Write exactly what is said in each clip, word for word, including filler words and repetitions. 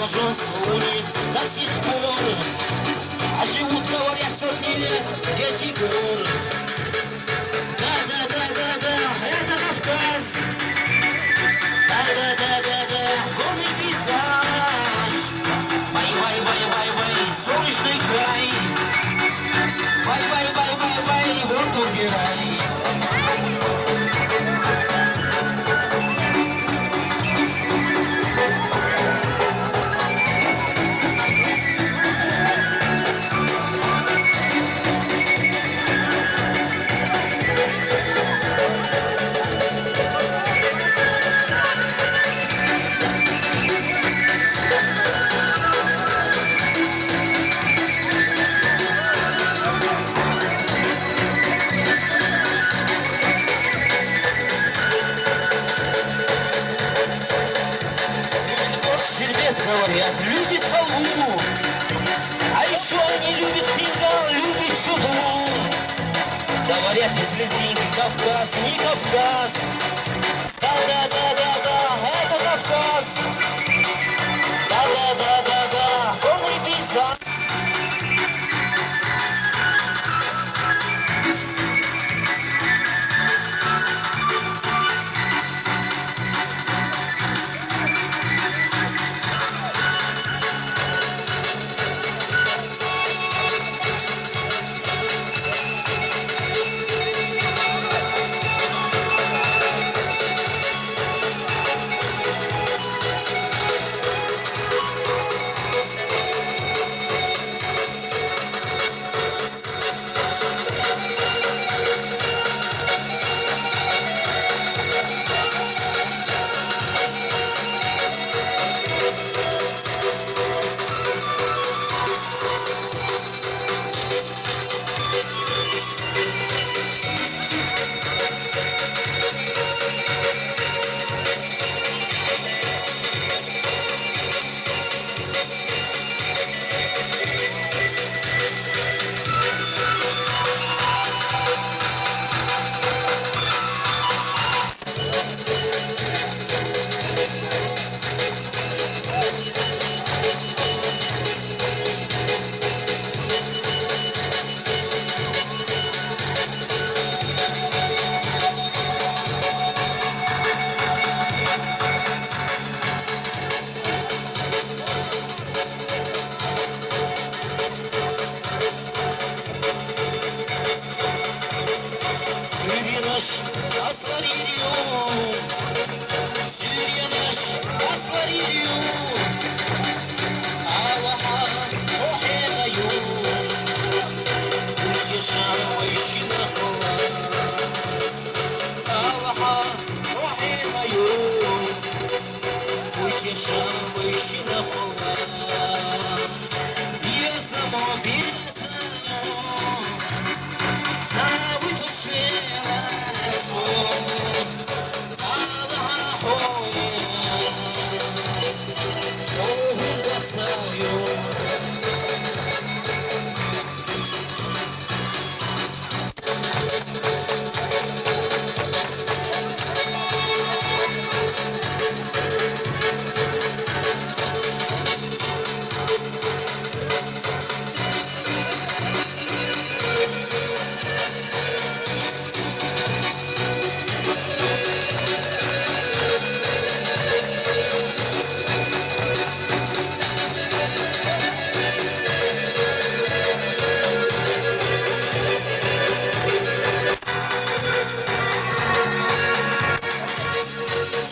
Жёнскую до сих пор, а живут, говорят, сотни лет до сих пор. Да, да, да, да, да, это Кавказ. Да, да, да, да, да, горный пейзаж. Вай, вай, вай, вай, вай, солнечный край. Вай, вай, вай, вай, вай, вот убирай. Город Шербет, говорят, любит халву. А ещё они любят фингал, любят шуду. Говорят, без лезгинки Кавказ не Кавказ. Да-да-да-да-да, это Кавказ. Да-да-да-да-да, горный пейзаж. Сюрянаш аслар ирю, сюрянаш аслар ирю. Алаха охенаю, утешам вайшина хола. Алаха охенаю, утешам вайшина хола. Бия само, бия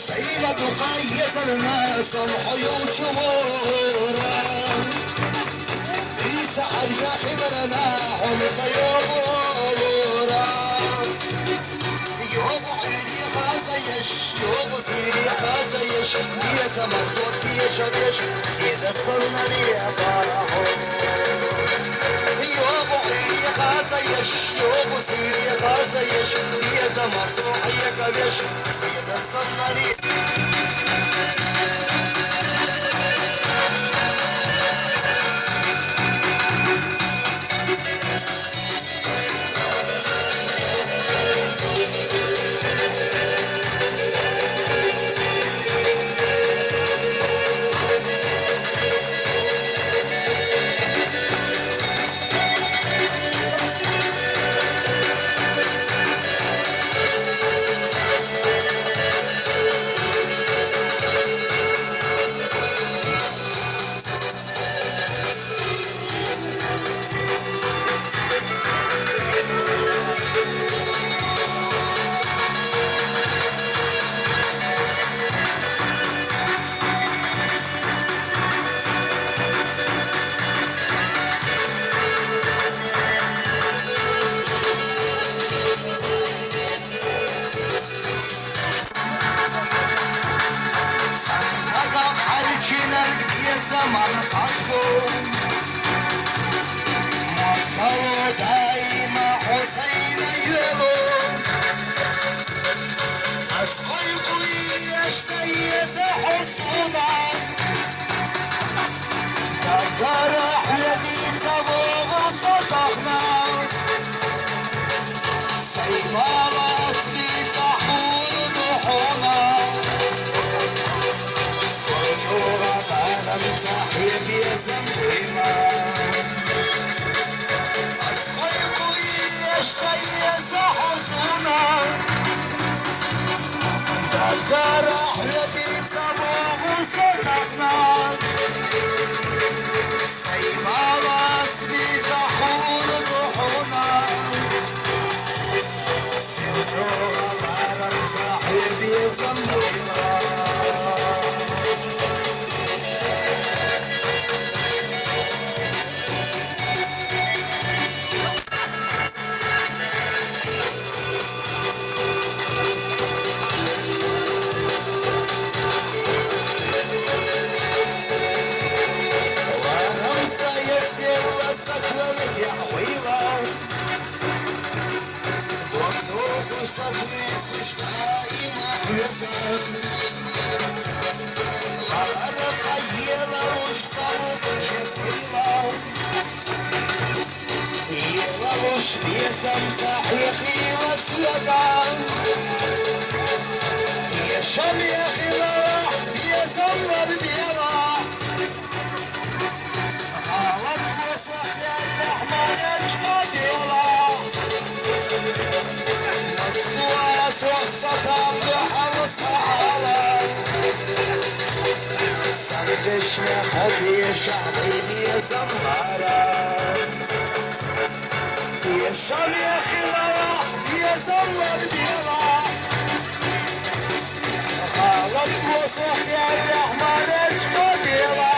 Сайла дукъа езарна сон хьо ёлча вора. Иса аржа хиларна хьо муса ёбора. Ёбу гӀири хазаеш, ёбу зири хазаеш, диаза мардот диешавеш, седа соннали абаро. Ёбу гӀири хазаеш, ёбу зири хазаеш, диаза марзо хьекавеш, седа соннали. Ман къанго, маттало даима Хьусайна юлу. Ас къуй-къуй яшта еза хӀусуна, дагара хӀуди савугъу садахъна. Саймала асли сахур духуна. Сенчура барам сахур безам буйма. Ас къуй-къуй яшта еза хӀусуна, дагара хӀуди савугъу садахъна. Саймала асли сахур духуна. Сенчура барам сахур безам буйма. Варамса я севла саквалет я хвила. Вон доху саквисуш даима хвила. Вара къайела уш саву я хвила. Ила уш безам сахур хила света. Ешам я хила безам вар бела. Халат васах я рахман ячка бела. Москва сох сатам да хала сала. Саржешне хот ешам безам вара. Ешам я хила безам вар бела. Халат васах я рахман ячка бела.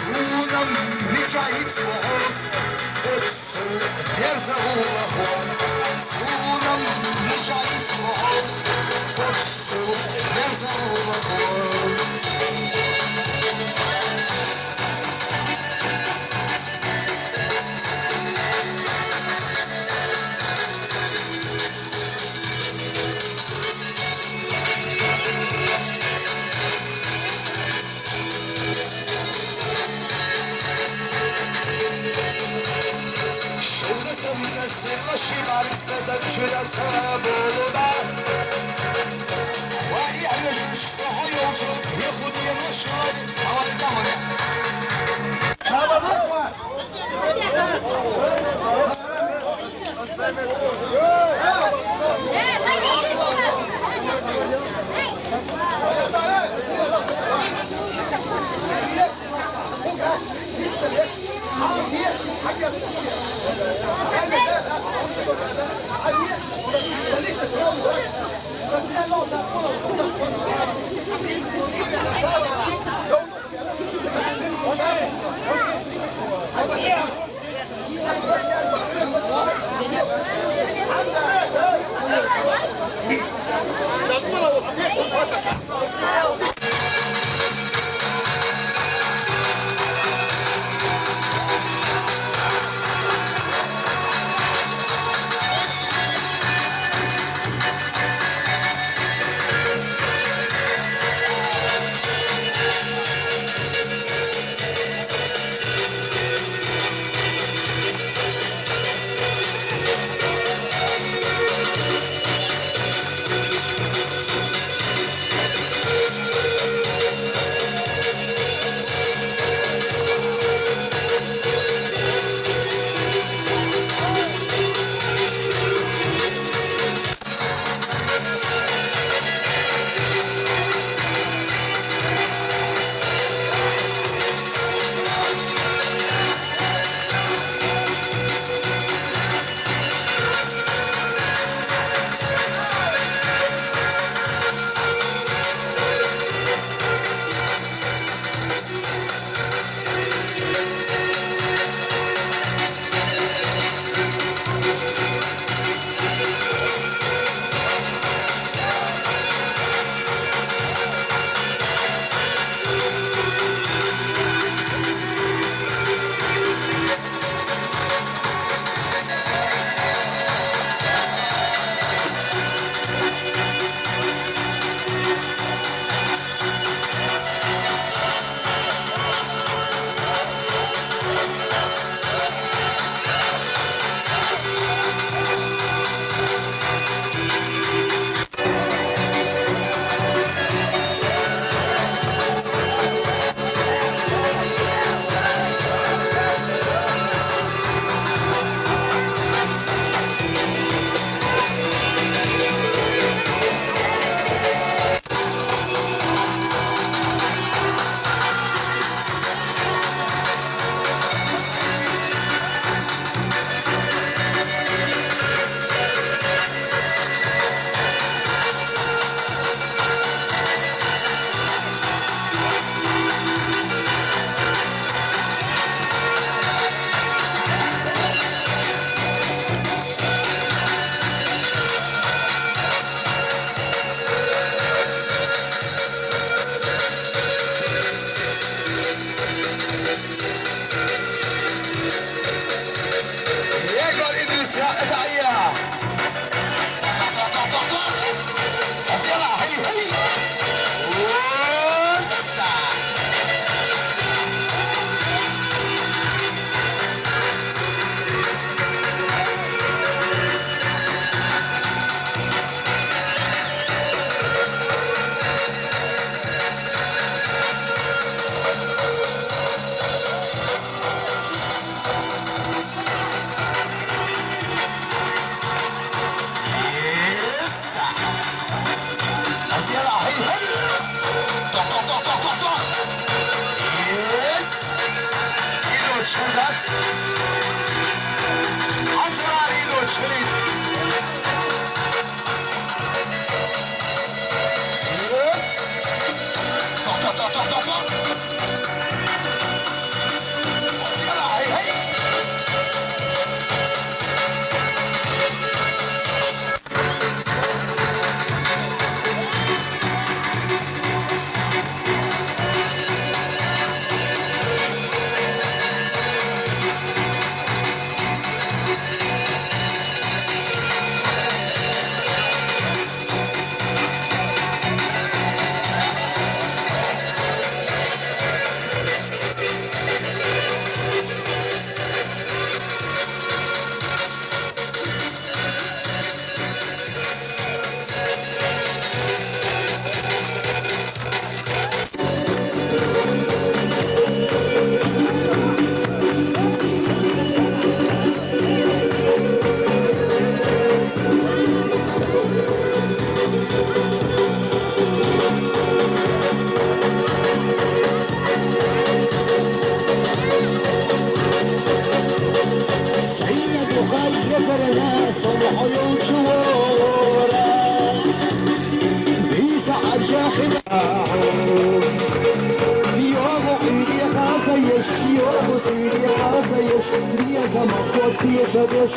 Сунам мича исвоҳо, мерза улаҳо. Сунам мича исвоҳо, мерза улаҳо. Шуда сам на сила шибар сада чуда сабулуда. Ва и алёш сохо ёлчу, е худи е нашо, аварда моне. Седеш,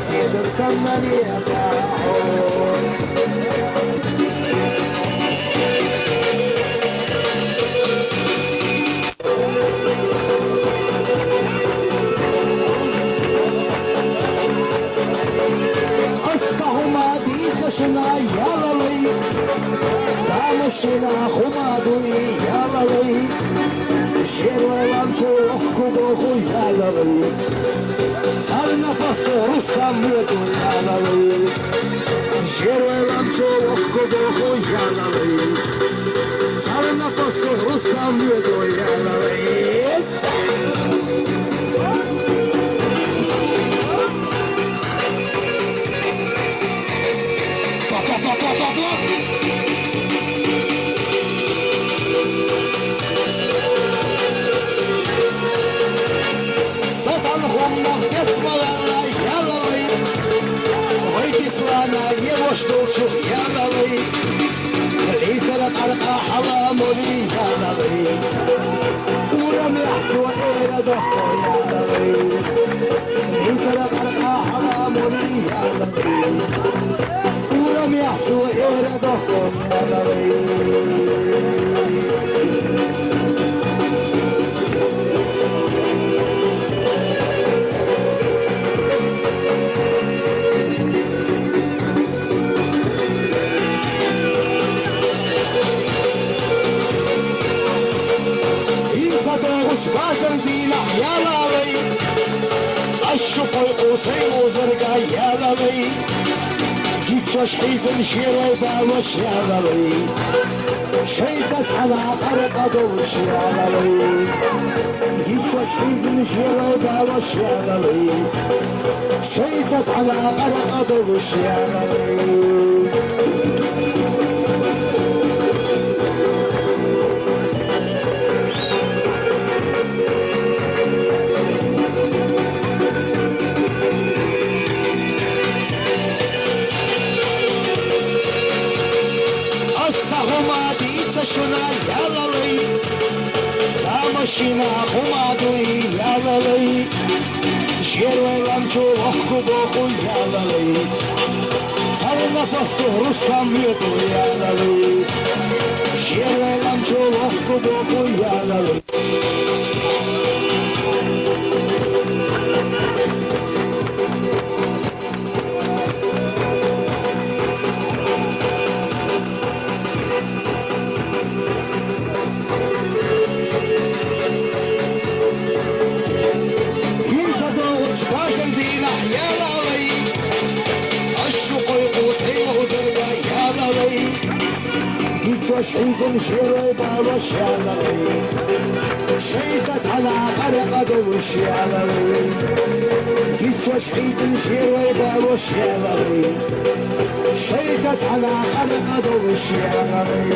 седа санна лепа. Астахума дица шуна ялалай, тамашина хума дуй ялалай, шервайлам чулух кубоху ялалай, сарна пасто рустам муду ялалай, шервайлам чулух кубоху ялалай, сарна пасто рустам муду ялалай. Сатан хумнах сесмалана ялалай. Вай бислана его штолчу ялалай. Литра къаркъа хьала моли ялалай. Урам яхцу эра дохто ялалай. Литра къаркъа хьала моли ялалай. Урам яхцу эра дохто ялалай. Инца догъуч базар дина ялалай. Ащу хой къусай узарга ялалай. Гиччош хизан широй балош ялалай. Шайза цана къаркъа долуш ялалай. Гиччош хизан широй балош ялалай. Шайза цана къаркъа долуш ялалай. Аса хумади ца шуна ялалай, ца машина хумадуй ялалай. Шервай ламчу лохку боху ялалай. Царна пасту Рустам вету ялалай. Шервай ламчу лохку боху ялалай. Инца долуч бакан дина ялалай. Ашу кой кусей узарга ялалай. Гиччош хизан шерой балош ялалай. Шайза цана къаркъа долуш ялалай. Гиччош хизан шерой балош ялалай. Шайза цана къаркъа долуш ялалай.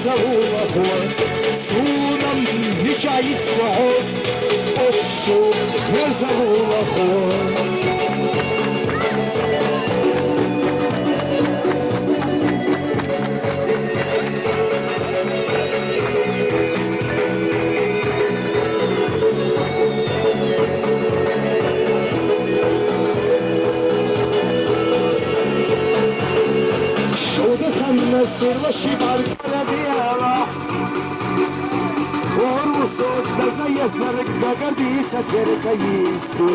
Залулахо, сунам мичайт сохо, отцу мер залулахо. Шуда санна сирла шибар Радиала. Орусо даза яснарык дагарди сатерка исту.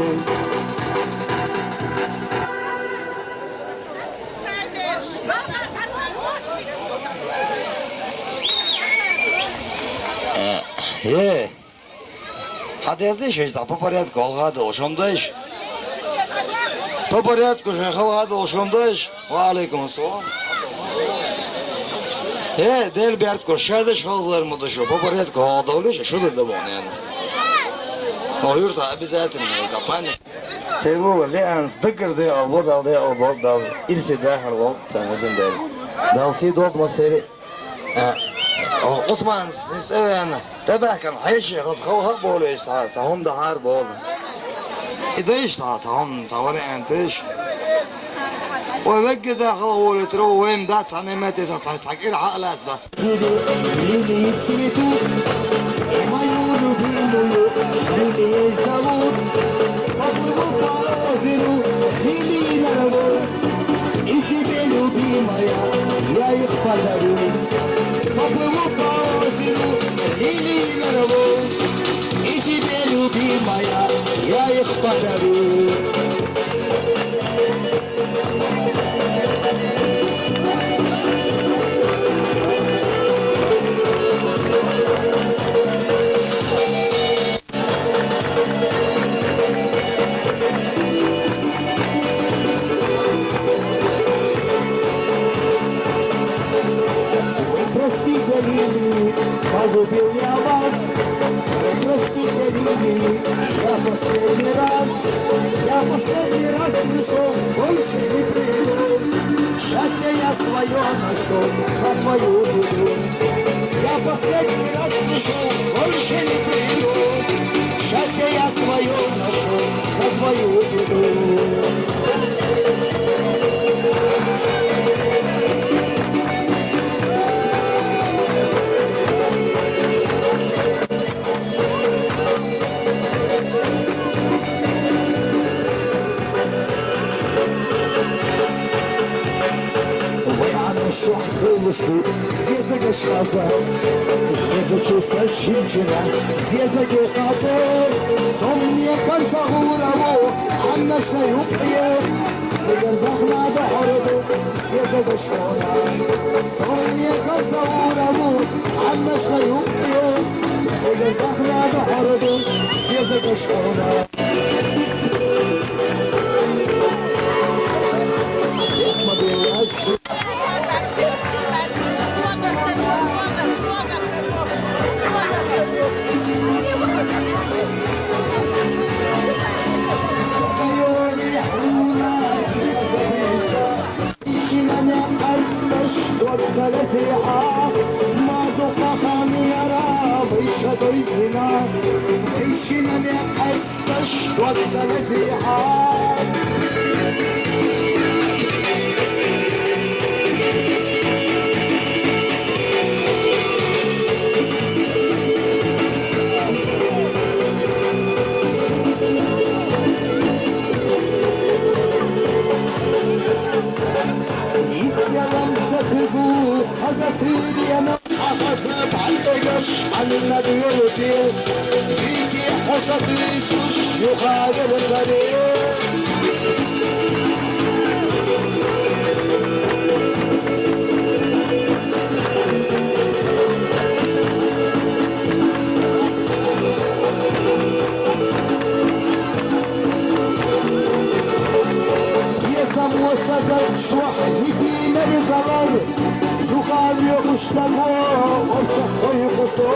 Э, э. Хьадердеш, иш да по порядку, халгӀа долаш хӀама деш. По порядку, шоай халгӀа долаш хӀама деш. Ва алейкум ассалам. Э, Дела бертко, шадаш халгӀалар ма дашу, по порядку халгӀа долаш, шу да дабон яна. О, юрта, обязательно, из-за памяти. Телула, леанс, дагар де, албодал де, албодал, ирси дахар лол, та хазин дел. Далси доб масери. Э, о, Усман, сис тӀевена. ТӀебаьхкан хьеши, хаз халхар болуш, са, са хӀума дахьар болу. И дайш са, са хӀума, са вариант дайш. Ой, вегга да халхар волуьйтур, вайм да, цхьа немет, са, са, са кӀира хьа а лаьцна. Лилии цветут, и мою любимую лилией зовут. Поплыву по озеру, лилии нарву. И тебе, любимая, я их подарю. Поплыву по озеру, лилии нарву. И тебе, любимая, я их подарю. Вы простите, лилии, погубил я вас. Вы простите, лилии, я последний раз, я последний раз пришёл, больше не приду. Счастье я своё нашёл, на твою беду. Я последний раз пришёл, больше не приду. Счастье я своё нашёл, на твою беду. Вай, ана шух хилалаш ду, зезагаш хаза, зезачу са шинчина, зезаге хаза. Со мне кольца гӀура ву, Ӏаннашна юкъе, цигар бахна да хӀара ду, зезагаш хьона. Со мне кольца гӀура ву, Ӏаннашна юкъе, цигар бахна да хӀара ду, зезагаш хьона. Вайшинна мекъаста шторца лезиа, ма дукха хан яра вайша дойзина. Вайшинна мекъаста шторца лезиа. Итт ялам ца туьгу, хаза туьйрена, хаза бӀантӀегаш Ӏанна дуьлти, вики хьо ца дуьйцуш юха велла царе. Веза моцаза чохь йитинарзалар, юха вехуш даго орцахой кхусо.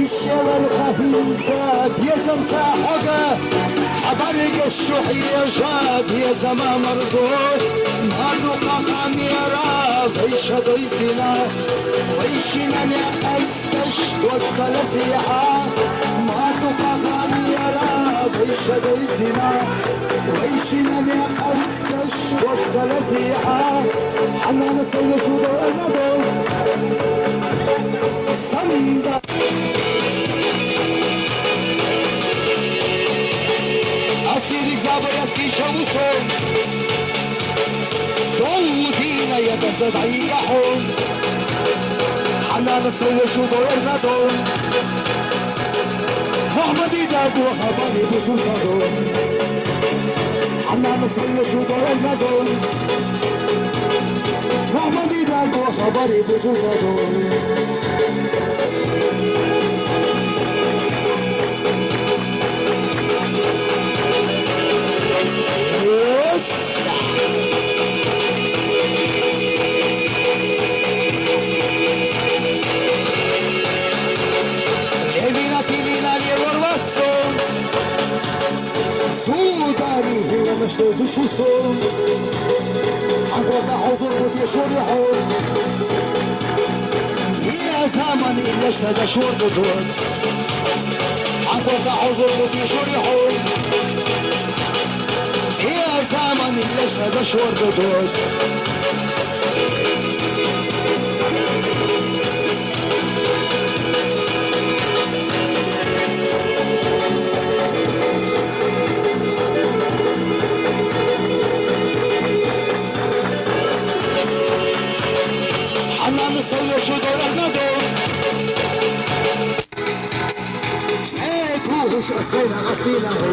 Ишелар хӀинца безамца хьога, хабарга Шухье жад е заман рзой, мадукъа къамера, вейша дойсина, вейшина мекъес. Теш год салазиха, мату къагъамияра, вейша дойсина, вейшина мекъес теш год салазиха, ханана сенна шудо эрнадо. Санда. Асирик забояски шавусо. Долдина я даса зайгахон. Ханана сенна шудо эрнадо. Мухаммади даго хабари бузургадо. Ханана сенна шудо эрнадо. Мухаммади даго хабари бузургадо. Yes. Левина пилина леворватсо. Судари хиланашто душусо. Агота хозур бути шури хо. Ия заман илешта да шур дудур. Агота хозур бути шури хо. Ия заман илешта да шур дудур. Ханана сенна шудо эрнадо. Э, душ асена гастина ху.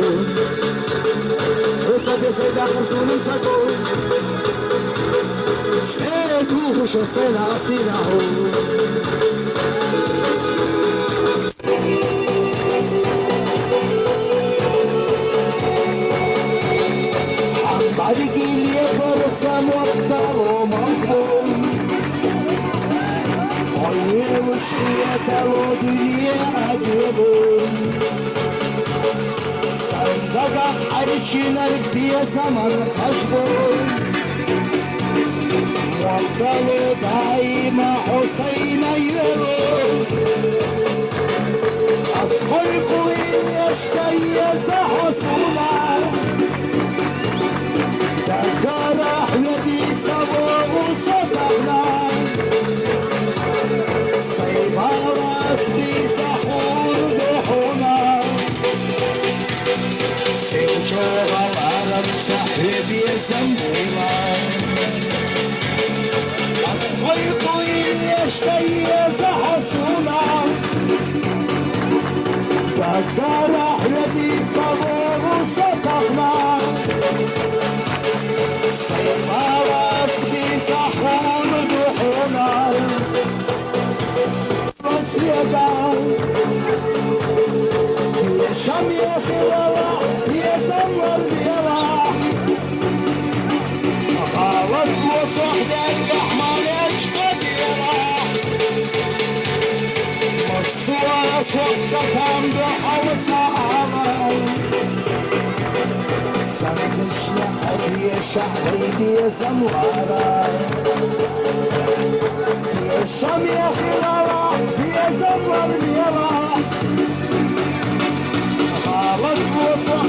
Руса беседа хурсунун сако. Э, душ асена гастина ху. Баригиле барса муаптало мамфо. Ойнуш иятало диле адило. Сандага харчинар бия заман хашбо. Муаптало даима Хусайна юро. Аской кули эшта еза хосула. Дагара хведица вогу шатахна. Сайбалас биса хурду хуна. Севчо галарам сахве бесам буйла. Аской куй эшта еза хосула. Дагара хведица вогу шатахна. Сайбалас биса хурду хуна. Шам яхилала, езам варвела. Халат лосох дерга хмалечка дела. Масуа сохса тамда алса ала. Сандышна хадия шахлайдия замлара. Шам яхилала, езам варвела. Халат лосох.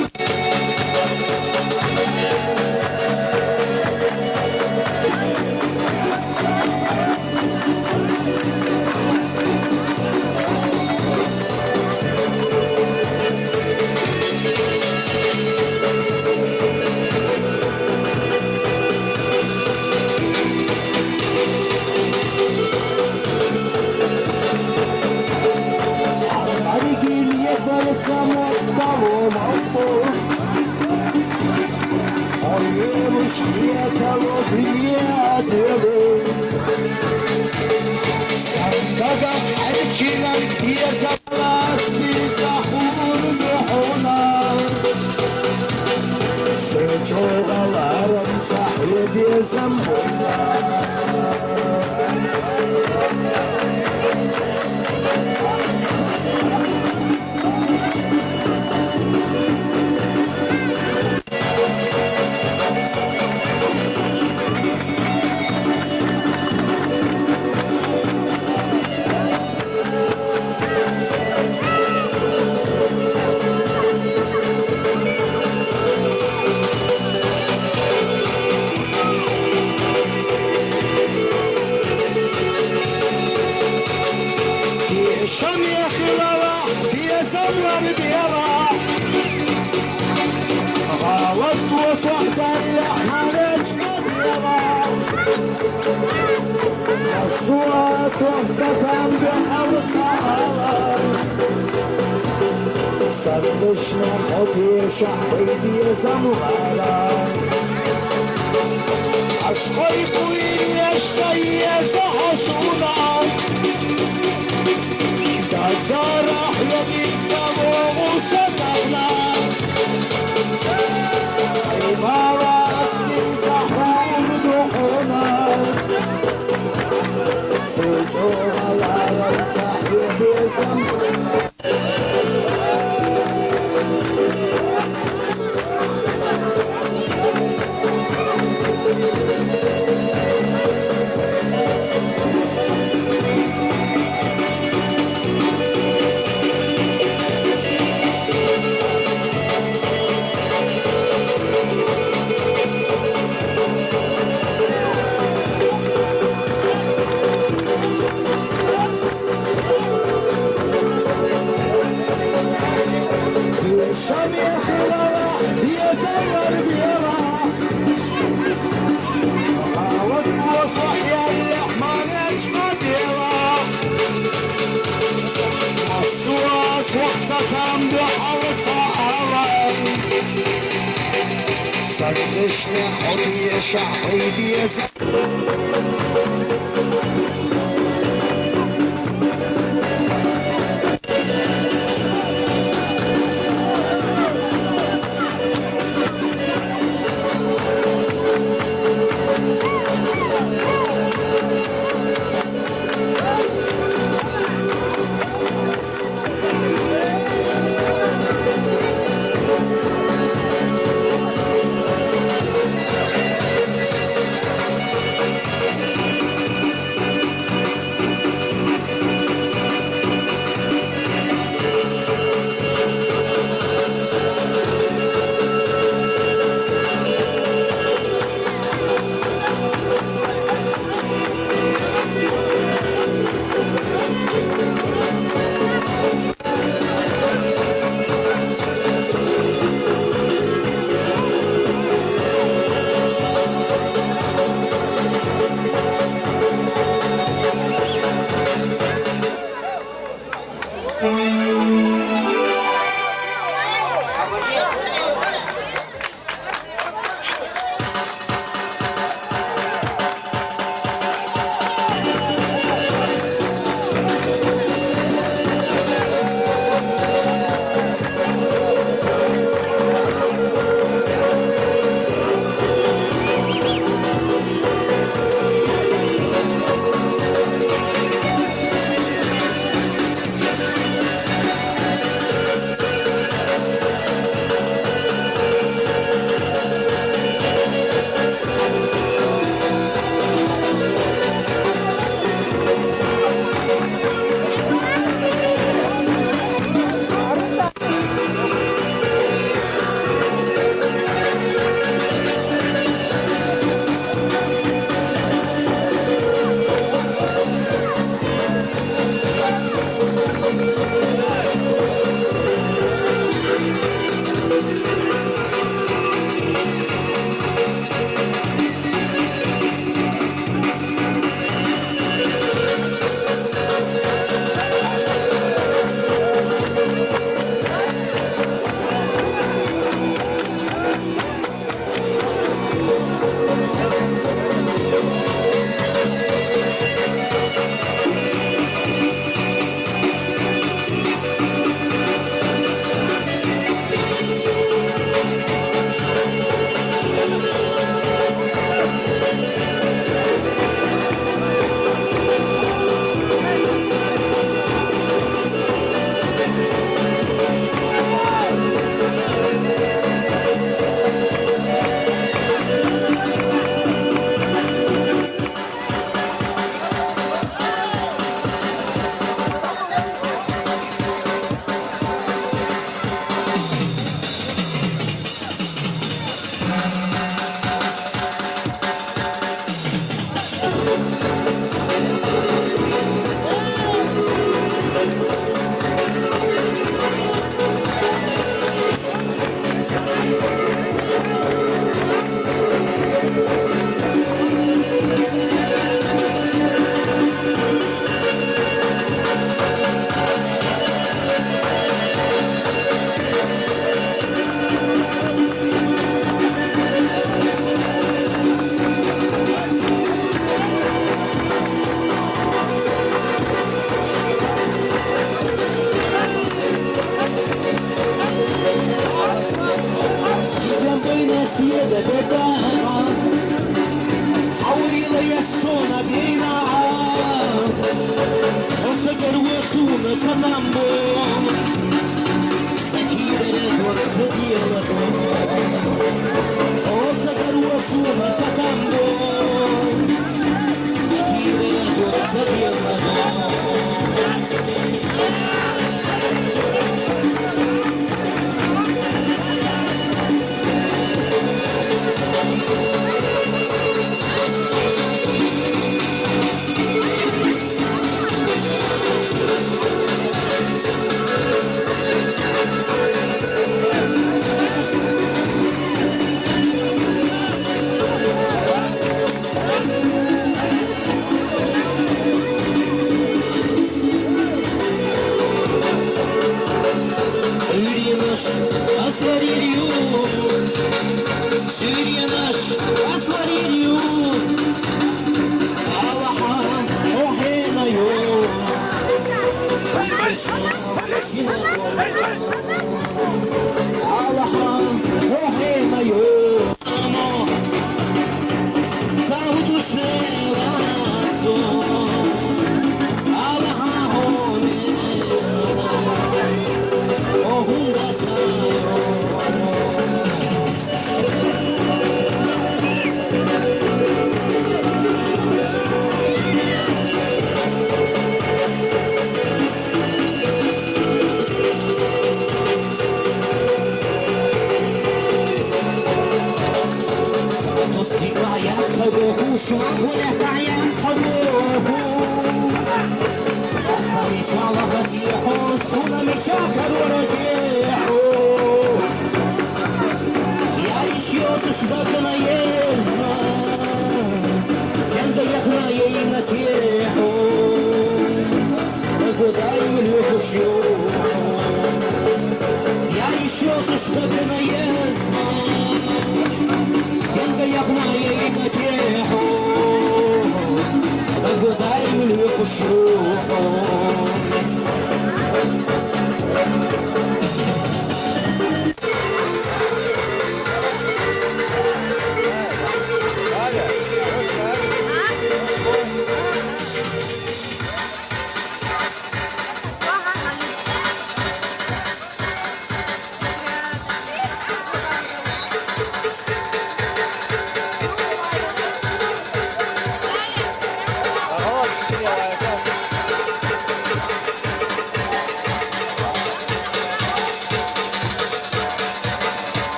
Ватвос вахтария манеч кадела. Асвас вахтатам де алсала. Сандышна хотеша хайдия замлара. Ашхой куириешта еза хасуна. Дазара хьлоди само усатавна. Саймала сица хурдухуна. Сучугала сахибизам. Сандышна хотеша хайдия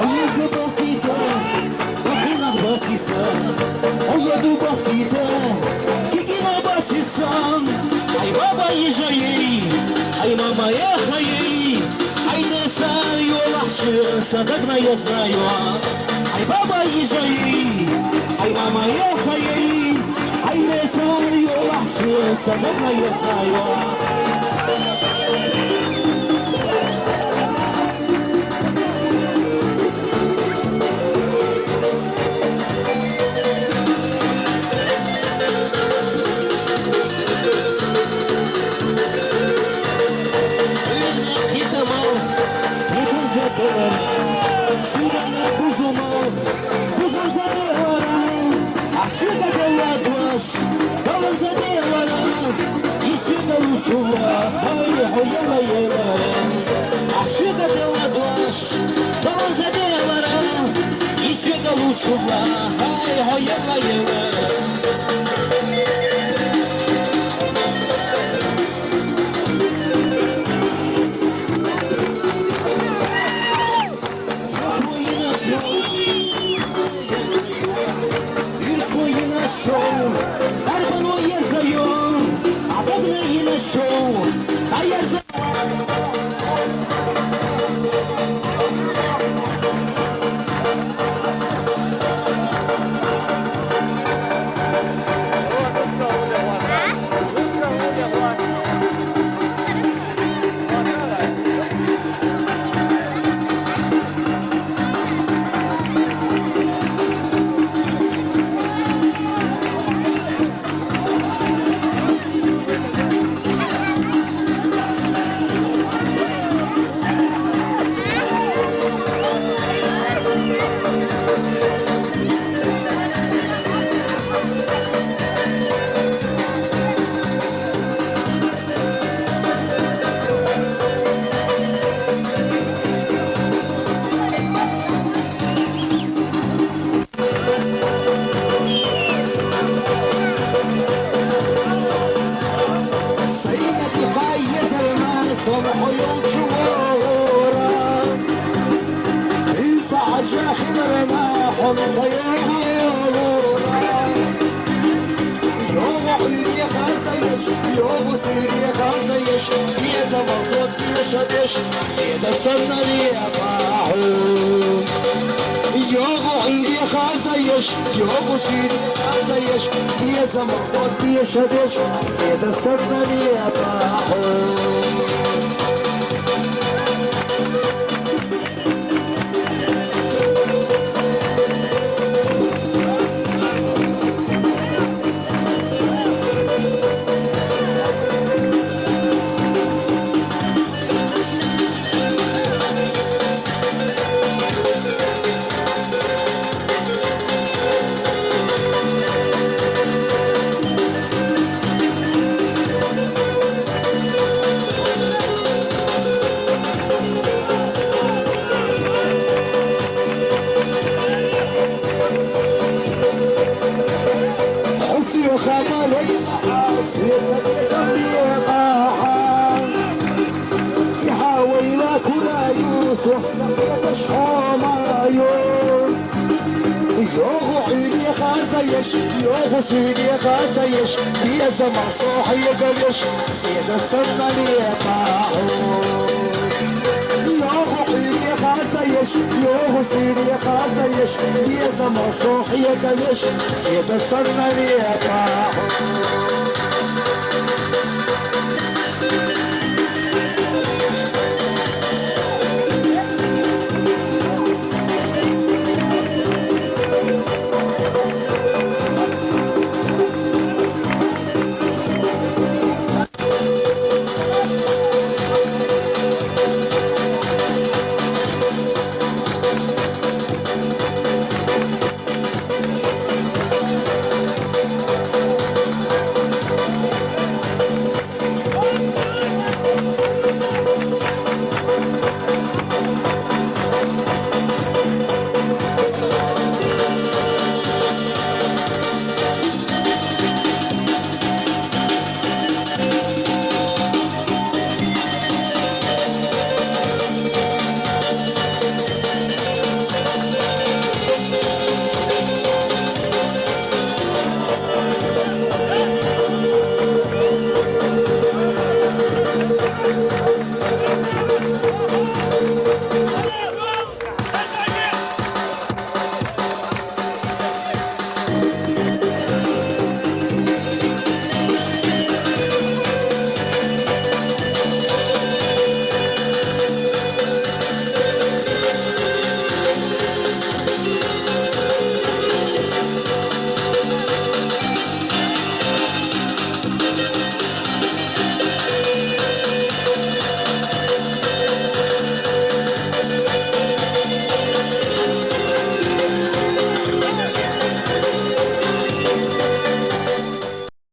Oye, du Boskita, Oye, du Boskita, Kiki na Basisa, Ay Baba Yijayei, Ay Mama Yahayei, Ay Nesa Yola Садагна я знаю, ай баба ижаи, ай мама я хаи, ай не савар ё лаҳзу, садагна я знаю.